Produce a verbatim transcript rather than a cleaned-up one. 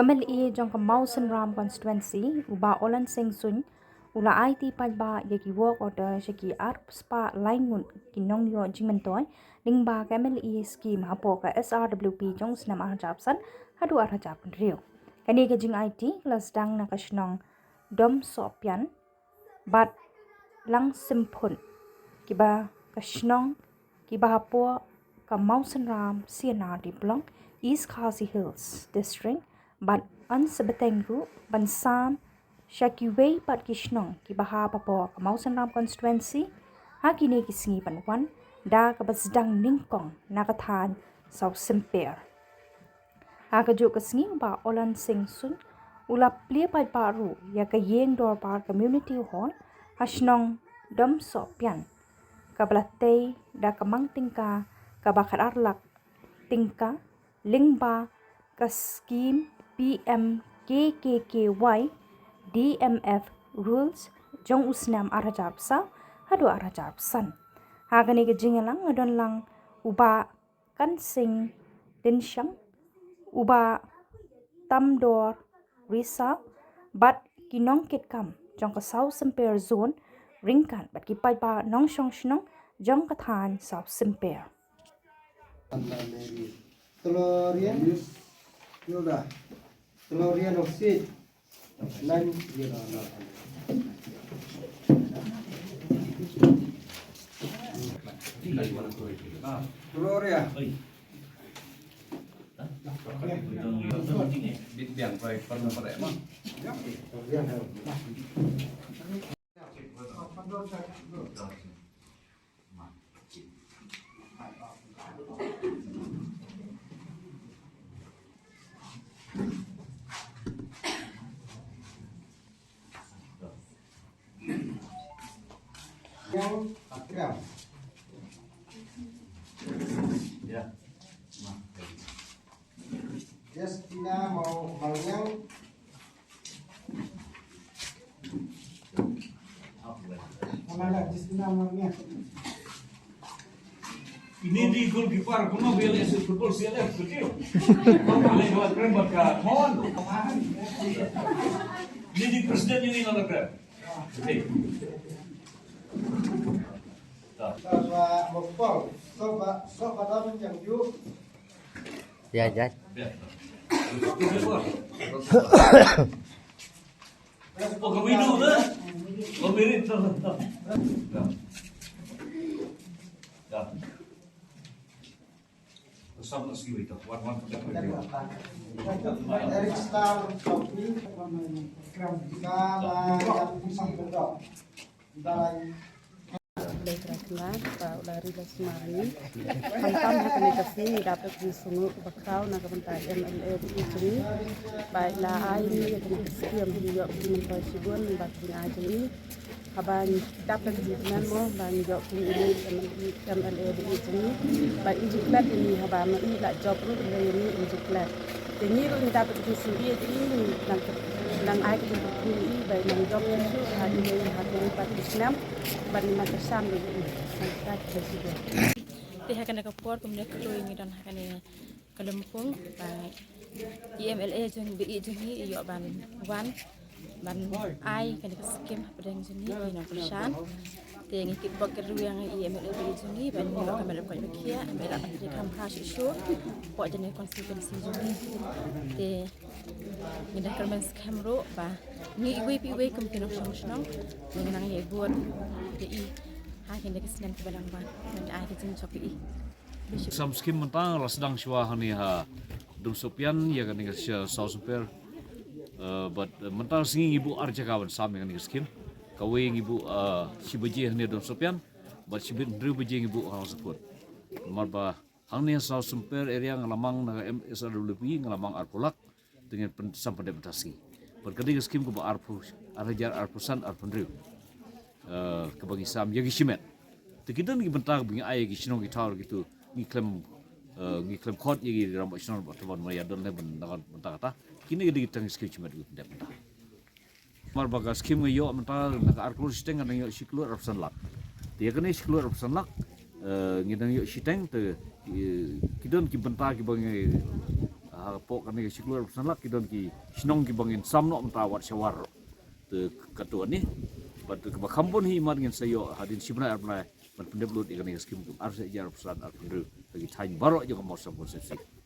M L A jong ka Mawsynram constituency, u Bah Olan Singh Suin, u la aiti paidbah ïa ki work order sha ki arspah lai ngut ki nongïoh jingmyntoi lyngba ka M L A scheme hapoh ka S R W P jong u snem ar hajar arphew san haduh ar hajar arphew hynriew. Kane ka jingaiti ka la sdang na ka shnong Domsohpian bad Langsimphun, kiba ka shnong kiba hapoh ka Mawsynram C and R D Block, East Khasi Hills District, bad yn sa bteng ruh ban sam sha kiwei pat ki shnong kiba hap hapoh ka Mawsynram constituency ha kine ki sngi ban wan, da kaba sdang nyngkong na ka thaiñ Sawsymper. Ha kajuh ka sngi, u Bah Olan Singh Suin u la plie paidbah ruh ïa ka ïing dorbar Community Hall ha shnong Domsohpian, kaba la tei da ka mang tyngka kaba khatar lak tyngka lyngba ka skim P M K K K Y D M F rules jong u snem ar hajar arphew saw haduh ar hajar arphew san. Ha kane ka jingïalang la don lang u Bah Kan Singh Lynshang, u Bah Tamdor Risa, bad ki nongkitkam jong ka Sawsymper Zone ryngkat bad ki paidbah nongshong shnong jong ka thaiñ Sawsymper. Gloria Hilda. Gloria Noxit. Nan, Gloria. Bit biang pai pernah pada emang. Yang Akram. Ya. Justina mau Maliang. Mana ada Justina Maliang? Ini di goalkeeper, kuma B L S football C L F, betul? Kamu boleh buat keren buat kawan. Ini di presiden ini nolak keren. Oke. Dah. Soba, soba, soba, soba, yang yuk. Ya, ya. Ya. Oh, kami dulu dah. Kami ni dah. Dah. Dah. Bersama si Wita. Wan, wan, wan. Eric Star, Sophie, Kala, Yang Pisang Bedok. Dah. Blei Trai Kynrad ba u la ri la sumar ïa ngi. Khamtam ha kane ka sngi ngi dap da ka jingsngewnguh kaba khraw na ka bynta M L A ba ïeit jong ngi ba i la ai ïa ngi ïa kane ka skim, ngi ïoh ka jingmyntoi shibun ba ka jingai jong ngi. Haba ngi dap da ka jingkmen mo ba ngi ïoh ka jingïeit M L A ba ïeit jong ngi ba i ju klet ïa ngi, haba ma i la jop ruh ïa ngi i ju klet. Te ngi ruh ngi dap da ka jingsngewsih ïa i, ngi nang, nang ai ka jingkyrkhu ïa i ba i nang jop shuh shuh ha i, ha kine pat ki snem. Bad ngi nang kyrshan ruh ïa i. Nang kyrshan ruh ïa i. Te ha kane ka por kumne ka roi ngi don ha kane ka lympung ba i M L A jong, ba ïeit jong ngi i ïoh ban wan ban ai kane ka skim hapdeng jong ngi, ngi nang kyrshan. Te ngi kitbok kitrwiang ïa i M L A ba ïeit jong ngi ba ngi ïoh ka met ba koit ba khiah, ba i la ban trei kham bha shuh shuh hapoh jong kane ka constituency jong ngi. Te ngi dang kyrmen skhem ruh ba ngi iwei pa iwei kum ki nongshong shnong ngi nang ïa bud ïa i ha kine ki snem kiba dang wan, ngi ai ka jingjop ïa i. Sam skim mynta la sdang shuwa hangne ha Domsohpian ïa kane ka Sawsymper. Eh, bad, eh, mynta sngi ngi buh ar jaka ban sam ïa kane ka skim. Kawei ngi buh, eh, shi baje hangne Domsohpian bad shibit hynriew baje ngi buh ha Nongsakhut. Namar ba hangne Sawsymper area nga la mang na ka M S R W P nga la mang arphew lak. Te ngin pyn-, sam pyndep mynta sngi. Bad ka dei ka skim kaba arphew, ar hajar arphew san arphew hynriew. Eh, kaba ngi sam ïa ki shimet. Te ki don ki bynta kaba ngi ai ïa ki shnong ki thaw kitu ngi khlem, eh, ngi khlem khot ïa ki rangbah shnong ba tang ban ïa don leh ban nang bynta kata. Kine ki dei ki tang skim shimet ki pyndep mynta. Namar ba ka skim nga ïoh mynta na ka ar klur shiteng nga dang ïoh shi klur arphew san lak. Te ïa kane shi klur arphew san lak, eh, ngi dang ïoh shiteng te, eh, ki don ki bynta kiba ngi, eh, Hapoh kane ka shi klur arphew san lak ki don ki shnong kiba ngin sam noh mynta wat sha war. Te katto katne. Bad kaba kham bun hi mat ngin sa ïoh hadien shi bnai ar bnai ban pyndep lut ïa kane ka skim kum ar seh arphew san arphew hynriew ha ki thaiñ baroh jong ka Mawsynram constituency.